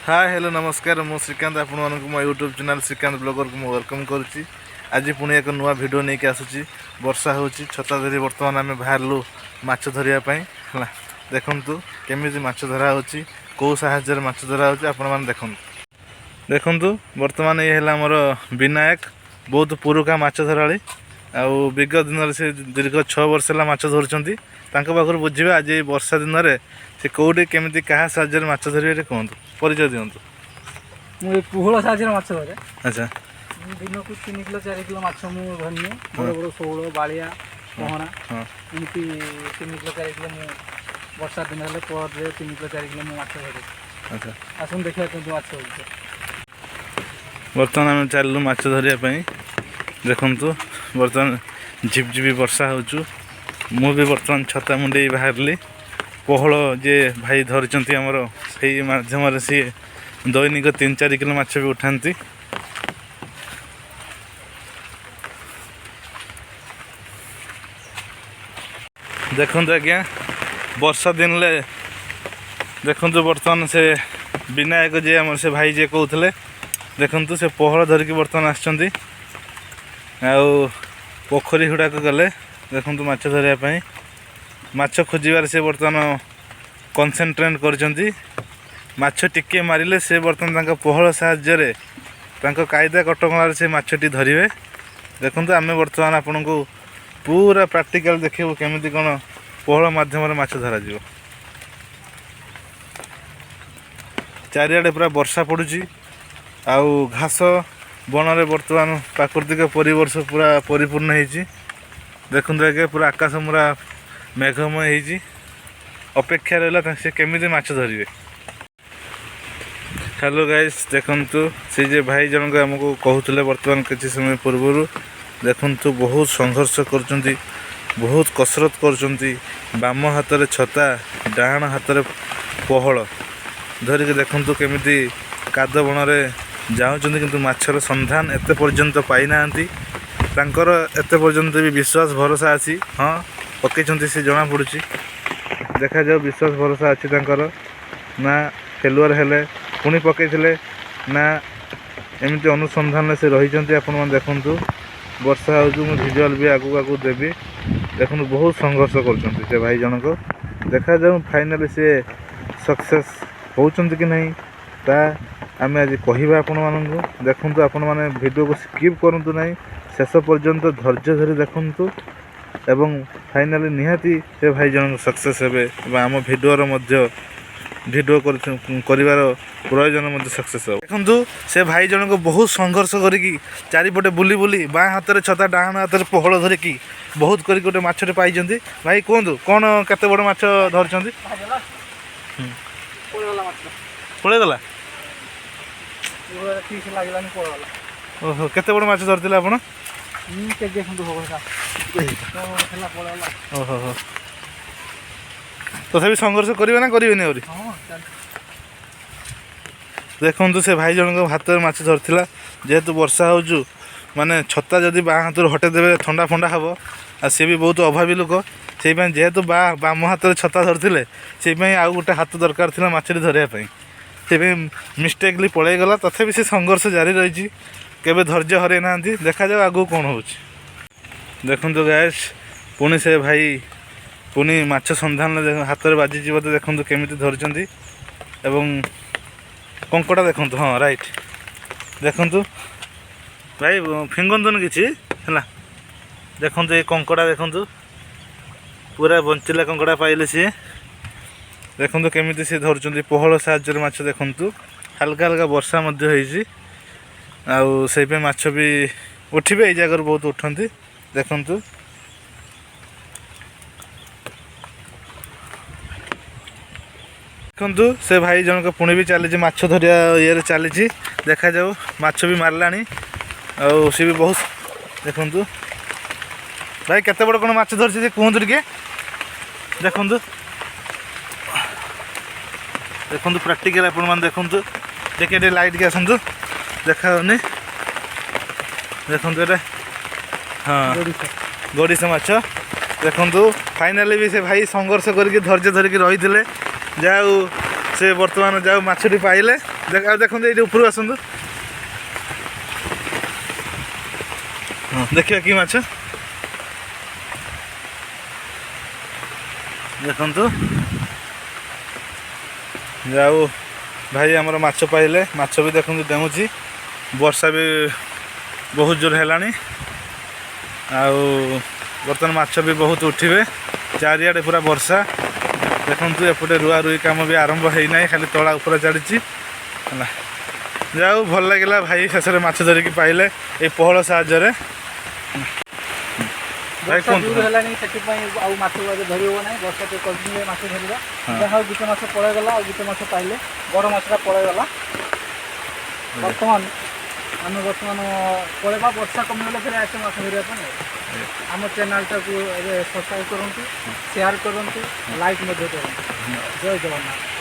ହାଏ, hello, ନମସ୍କାର। ମୁଁ ଶ୍ରୀକାନ୍ତ, ଆପଣମାନଙ୍କୁ ମୋ ୟୁଟ୍ୟୁବ୍ ଚ୍ୟାନେଲ୍ ଶ୍ରୀକାନ୍ତ ବ୍ଲଗରକୁ ମୁଁ welcome କରୁଛି। ଆଜି ପୁଣି ଏକ ନୂଆ ଭିଡ଼ିଓ ନେଇକି ଆସୁଛି। ବର୍ଷା ହେଉଛି, ଛତା ଧରି ବର୍ତ୍ତମାନ ଆମେ ବାହାରିଲୁ ମାଛ ଧରିବା ପାଇଁ। ହେଲା, ଦେଖନ୍ତୁ କେମିତି ମାଛ ଧରା ହେଉଛି, କେଉଁ ସାହାଯ୍ୟରେ ମାଛ ଧରା ହେଉଛି, ଆପଣମାନେ ଦେଖନ୍ତୁ। ଦେଖନ୍ତୁ, ବର୍ତ୍ତମାନ ଇଏ ହେଲା ଆମର ବିନାୟକ, ବହୁତ ପୁରୁଖା ମାଛ ଧରାଳି ଆଉ ବିଗତ ଦିନରେ ସେ ଦୀର୍ଘ 6 ବର୍ଷ ହେଲା ମାଛ ଧରୁଛନ୍ତି। ତାଙ୍କ ପାଖରୁ ବୁଝିବେ, ଆଜି ଏଇ ବର୍ଷା ଦିନରେ ସେ କେଉଁଠି, କେମିତି, କାହା ସାହାଯ୍ୟରେ ମାଛ ଧରିବେ, ଟିକେ କୁହନ୍ତୁ, ପରିଚୟ ଦିଅନ୍ତୁ। ମୁଁ ଏ ପୋହଳ ସାହାଯ୍ୟରେ ମାଛ ଧରେ। ମୁଁ ଦିନକୁ 3 କିଲୋ 4 କିଲୋ ମାଛ ମୁଁ ଧରିନିଏ। ବଡ଼ ବଡ଼ ଶେଉଳ, ବାଳିଆ, ପହଁରା, ଏମିତି 3 କିଲୋ 4 କିଲୋ ମୁଁ ବର୍ଷା ଦିନ ହେଲେ ପର ଡେ 3 କିଲୋ 4 କିଲୋ ମୁଁ ମାଛ ଧରେ। ଆସନ୍ତୁ, ଦେଖିବା କେମିତି ମାଛ ହେଉଛି। ବର୍ତ୍ତମାନ ଆମେ ଚାଲିଲୁ ମାଛ ଧରିବା ପାଇଁ। ଦେଖନ୍ତୁ, ବର୍ତ୍ତମାନ ଝିପଝିପି ବର୍ଷା ହେଉଛୁ। ମୁଁ ବି ବର୍ତ୍ତମାନ ଛତା ମୁଣ୍ଡେଇ ବାହାରିଲି। ପୋହଳ ଯିଏ ଭାଇ ଧରିଛନ୍ତି ଆମର, ସେଇ ମାଧ୍ୟମରେ ସିଏ ଦୈନିକ 3-4 କିଲୋ ମାଛ ବି ଉଠାନ୍ତି। ଦେଖନ୍ତୁ ଆଜ୍ଞା, ବର୍ଷା ଦିନରେ ଦେଖନ୍ତୁ, ବର୍ତ୍ତମାନ ସେ ବିନାୟକ ଯିଏ ଆମର, ସେ ଭାଇ ଯିଏ କହୁଥିଲେ, ଦେଖନ୍ତୁ, ସେ ପୋହଳ ଧରିକି ବର୍ତ୍ତମାନ ଆସିଛନ୍ତି ଆଉ ପୋଖରୀ ହୁଡ଼ାକୁ ଗଲେ। ଦେଖନ୍ତୁ, ମାଛ ଧରିବା ପାଇଁ, ମାଛ ଖୋଜିବାରେ ସେ ବର୍ତ୍ତମାନ କନସେନ୍ଟ୍ରେଟ୍ କରିଛନ୍ତି। ମାଛ ଟିକିଏ ମାରିଲେ ସେ ବର୍ତ୍ତମାନ ତାଙ୍କ ପୋହଳ ସାହାଯ୍ୟରେ, ତାଙ୍କ କାଇଦା କଟକଣାରେ ସେ ମାଛଟି ଧରିବେ। ଦେଖନ୍ତୁ, ଆମେ ବର୍ତ୍ତମାନ ଆପଣଙ୍କୁ ପୁରା ପ୍ରାକ୍ଟିକାଲ ଦେଖିବୁ, କେମିତି କ'ଣ ପୋହଳ ମାଧ୍ୟମରେ ମାଛ ଧରାଯିବ। ଚାରିଆଡ଼େ ପୁରା ବର୍ଷା ପଡ଼ୁଛି ଆଉ ଘାସ ବଣରେ ବର୍ତ୍ତମାନ ପ୍ରାକୃତିକ ପରିବେଶ ପୁରା ପରିପୂର୍ଣ୍ଣ ହେଇଛି। ଦେଖନ୍ତୁ ଆଜ୍ଞା, ପୁରା ଆକାଶ ପୁରା ମେଘମୟ ହେଇଛି। ଅପେକ୍ଷା ରହିଲା ସେ କେମିତି ମାଛ ଧରିବେ। ହ୍ୟାଲୋ ଗାଇସ୍, ଦେଖନ୍ତୁ, ସେ ଯେ ଭାଇ ଜଣକ ଆମକୁ କହୁଥିଲେ ବର୍ତ୍ତମାନ କିଛି ସମୟ ପୂର୍ବରୁ, ଦେଖନ୍ତୁ, ବହୁତ ସଂଘର୍ଷ କରୁଛନ୍ତି, ବହୁତ କସରତ କରୁଛନ୍ତି। ବାମ ହାତରେ ଛତା, ଡାହାଣ ହାତରେ ପୋହଳ ଧରିକି ଦେଖନ୍ତୁ କେମିତି କାଦ ବଣରେ ଯାଉଛନ୍ତି। କିନ୍ତୁ ମାଛର ସନ୍ଧାନ ଏତେ ପର୍ଯ୍ୟନ୍ତ ପାଇନାହାନ୍ତି। ତାଙ୍କର ଏତେ ପର୍ଯ୍ୟନ୍ତ ବି ବିଶ୍ୱାସ ଭରସା ଅଛି। ହଁ, ପକେଇଛନ୍ତି ସେ, ଜଣାପଡ଼ୁଛି। ଦେଖାଯାଉ, ବିଶ୍ୱାସ ଭରସା ଅଛି ତାଙ୍କର ନା ଫେଲୁଅର୍ ହେଲେ ପୁଣି ପକେଇଥିଲେ ନା ଏମିତି ଅନୁସନ୍ଧାନରେ ସେ ରହିଛନ୍ତି। ଆପଣମାନେ ଦେଖନ୍ତୁ, ବର୍ଷା ହେଉଛି, ମୁଁ ଭିଜୁଆଲ୍ ବି ଆଗକୁ ଆଗକୁ ଦେବି। ଦେଖନ୍ତୁ, ବହୁତ ସଂଘର୍ଷ କରୁଛନ୍ତି ସେ ଭାଇ ଜଣକ। ଦେଖାଯାଉ, ଫାଇନାଲି ସିଏ ସକ୍ସେସ୍ ହେଉଛନ୍ତି କି ନାହିଁ, ତା ଆମେ ଆଜି କହିବା ଆପଣମାନଙ୍କୁ। ଦେଖନ୍ତୁ, ଆପଣମାନେ ଭିଡ଼ିଓକୁ ସ୍କିପ୍ କରନ୍ତୁ ନାହିଁ, ଶେଷ ପର୍ଯ୍ୟନ୍ତ ଧୈର୍ଯ୍ୟ ଧରି ଦେଖନ୍ତୁ ଏବଂ ଫାଇନାଲି ନିହାତି ସେ ଭାଇ ଜଣକ ସକ୍ସେସ୍ ହେବେ ଏବଂ ଆମ ଭିଡ଼ିଓର ମଧ୍ୟ ଭିଡ଼ିଓ କରିବାର ପ୍ରୟୋଜନ ମଧ୍ୟ ସକ୍ସେସ୍ ହେବ। ଦେଖନ୍ତୁ, ସେ ଭାଇ ଜଣକ ବହୁତ ସଂଘର୍ଷ କରିକି ଚାରିପଟେ ବୁଲି ବୁଲି, ବାଁ ହାତରେ ଛତା, ଡାହାଣ ହାତରେ ପୋହଳ ଧରିକି ବହୁତ କରିକି ଗୋଟେ ମାଛଟେ ପାଇଛନ୍ତି। ଭାଇ, କୁହନ୍ତୁ, କ'ଣ କେତେ ବଡ଼ ମାଛ ଧରିଛନ୍ତି? ପଳେଇଗଲା ମାଛ। ପଳେଇଗଲା? ଠିକ୍ ସେ ଲାଗିଲାନି, ପଳେଇଗଲା। ଓହୋ, କେତେ ବଡ଼ ମାଛ ଧରିଥିଲେ ଆପଣ? କେଜି ଖଣ୍ଡେ ହବ ସେଟା ଥିଲା, ପଳେଇଗଲା। ଓହୋ ହୋ, ତଥାପି ସଂଘର୍ଷ କରିବେ ନା କରିବେନି ଆହୁରି? ହଁ, ଚାଲିଛି। ଦେଖନ୍ତୁ, ସେ ଭାଇ ଜଣଙ୍କ ହାତରେ ମାଛ ଧରିଥିଲା। ଯେହେତୁ ବର୍ଷା ହେଉଛୁ, ମାନେ ଛତା ଯଦି ବାଁ ହାତରୁ ହଟେଇ ଦେବେ, ଥଣ୍ଡା ଫଣ୍ଡା ହେବ। ଆଉ ସିଏ ବି ବହୁତ ଅଭାବୀ ଲୋକ। ସେଇପାଇଁ ଯେହେତୁ ବାମ ହାତରେ ଛତା ଧରିଥିଲେ, ସେଇପାଇଁ ଆଉ ଗୋଟେ ହାତ ଦରକାର ଥିଲା ମାଛଟି ଧରିବା ପାଇଁ। ସେଇପାଇଁ ମିଷ୍ଟେକଲି ପଳେଇଗଲା। ତଥାପି ସେ ସଂଘର୍ଷ ଜାରି ରହିଛି, କେବେ ଧୈର୍ଯ୍ୟ ହରେଇ ନାହାନ୍ତି। ଦେଖାଯାଉ ଆଗକୁ କ'ଣ ହେଉଛି। ଦେଖନ୍ତୁ ଗାଇସ୍, ପୁଣି ସେ ଭାଇ ପୁଣି ମାଛ ସନ୍ଧାନରେ ହାତରେ ବାଜିଛି ବୋଧେ। ଦେଖନ୍ତୁ କେମିତି ଧରିଛନ୍ତି ଏବଂ କଙ୍କଡ଼ା ଦେଖନ୍ତୁ। ହଁ, ରାଇଟ୍। ଦେଖନ୍ତୁ ଭାଇ, ଫିଙ୍ଗନ୍ତୁନି କିଛି, ହେଲା। ଦେଖନ୍ତୁ, ଏ କଙ୍କଡ଼ା ଦେଖନ୍ତୁ, ପୁରା ବଞ୍ଚିଲା କଙ୍କଡ଼ା ପାଇଲେ ସିଏ। ଦେଖନ୍ତୁ କେମିତି ସିଏ ଧରୁଛନ୍ତି ପୋହଳ ସାହାଯ୍ୟରେ ମାଛ। ଦେଖନ୍ତୁ, ହାଲକା ହାଲକା ବର୍ଷା ମଧ୍ୟ ହେଇଛି ଆଉ ସେଇପାଇଁ ମାଛ ବି ଉଠିବେ। ଏଇ ଜାଗାରୁ ବହୁତ ଉଠନ୍ତି। ଦେଖନ୍ତୁ, ଦେଖନ୍ତୁ, ସେ ଭାଇ ଜଣକ ପୁଣି ବି ଚାଲିଛି, ମାଛ ଧରିବା ଇଏରେ ଚାଲିଛି। ଦେଖାଯାଉ, ମାଛ ବି ମାରିଲାଣି ଆଉ ସିଏ ବି ବହୁତ। ଦେଖନ୍ତୁ ଭାଇ, କେତେ ବଡ଼ କ'ଣ ମାଛ ଧରିଛି ସେ କୁହନ୍ତୁ ଟିକେ। ଦେଖନ୍ତୁ, ଦେଖନ୍ତୁ, ପ୍ରାକ୍ଟିକାଲ ଆପଣମାନେ ଦେଖନ୍ତୁ। ଟିକେ ଟିକେ ଲାଇଟ୍ ଟିକେ ଆସନ୍ତୁ, ଦେଖାଯାଉନି। ଦେଖନ୍ତୁ ଏଇଟା, ହଁ। ଗଡ଼ିଶା। ଗଡ଼ିଶ ମାଛ। ଦେଖନ୍ତୁ, ଫାଇନାଲି ବି ସେ ଭାଇ ସଂଘର୍ଷ କରିକି, ଧୈର୍ଯ୍ୟ ଧରିକି ରହିଥିଲେ। ଯାହା ହଉ, ସେ ବର୍ତ୍ତମାନ ଯାଉ ମାଛଟି ପାଇଲେ। ଆଉ ଦେଖନ୍ତୁ, ଏଇଠି ଉପରକୁ ଆସନ୍ତୁ। ହଁ, ଦେଖିବା କି ମାଛ। ଦେଖନ୍ତୁ, ଯାଉ ଭାଇ ଆମର ମାଛ ପାଇଲେ। ମାଛ ବି ଦେଖନ୍ତୁ ଡେଉଁଛି। ବର୍ଷା ବି ବହୁତ ଜୋର ହେଲାଣି ଆଉ ବର୍ତ୍ତମାନ ମାଛ ବି ବହୁତ ଉଠିବେ। ଚାରିଆଡ଼େ ପୁରା ବର୍ଷା। ଦେଖନ୍ତୁ, ଏପଟେ ରୁଆ ରୁଇ କାମ ବି ଆରମ୍ଭ ହେଇନାହିଁ, ଖାଲି ତଳା ଉପରେ ଚାଲିଛି। ହେଲା, ଯାଉ ଭଲ ଲାଗିଲା, ଭାଇ ଶେଷରେ ମାଛ ଧରିକି ପାଇଲେ ଏଇ ପହଳ ସାହାଯ୍ୟରେ। ଭାଇ, ବର୍ଷା କୁହନ୍ତୁ। ଜୋର ହେଲାଣି, ସେଥିପାଇଁ ଆଉ ମାଛ ଏବେ ଧରି ହେବ ନାହିଁ। ବର୍ଷା ଟିକେ କମିଲେ ମାଛ ଧରିବା। ଯାହା ହଉ, ଗୋଟେ ମାଛ ପଳେଇଗଲା ଆଉ ଗୋଟେ ମାଛ ପାଇଲେ। ବଡ଼ ମାଛଟା ପଳେଇଗଲା। ବର୍ତ୍ତମାନ ଆମେ ବର୍ତ୍ତମାନ ପଳେଇବା। ବର୍ଷା କମିଗଲେ ଫେରେ ଆସିବା ମାଛ ଧରିବା ପାଇଁ। ଆଉ ଆମ ଚ୍ୟାନେଲଟାକୁ ଏବେ ସବସ୍କ୍ରାଇବ୍ କରନ୍ତୁ, ସେୟାର କରନ୍ତୁ, ଲାଇକ୍ ମଧ୍ୟ କରନ୍ତୁ। ଜୟ ଜଗନ୍ନାଥ।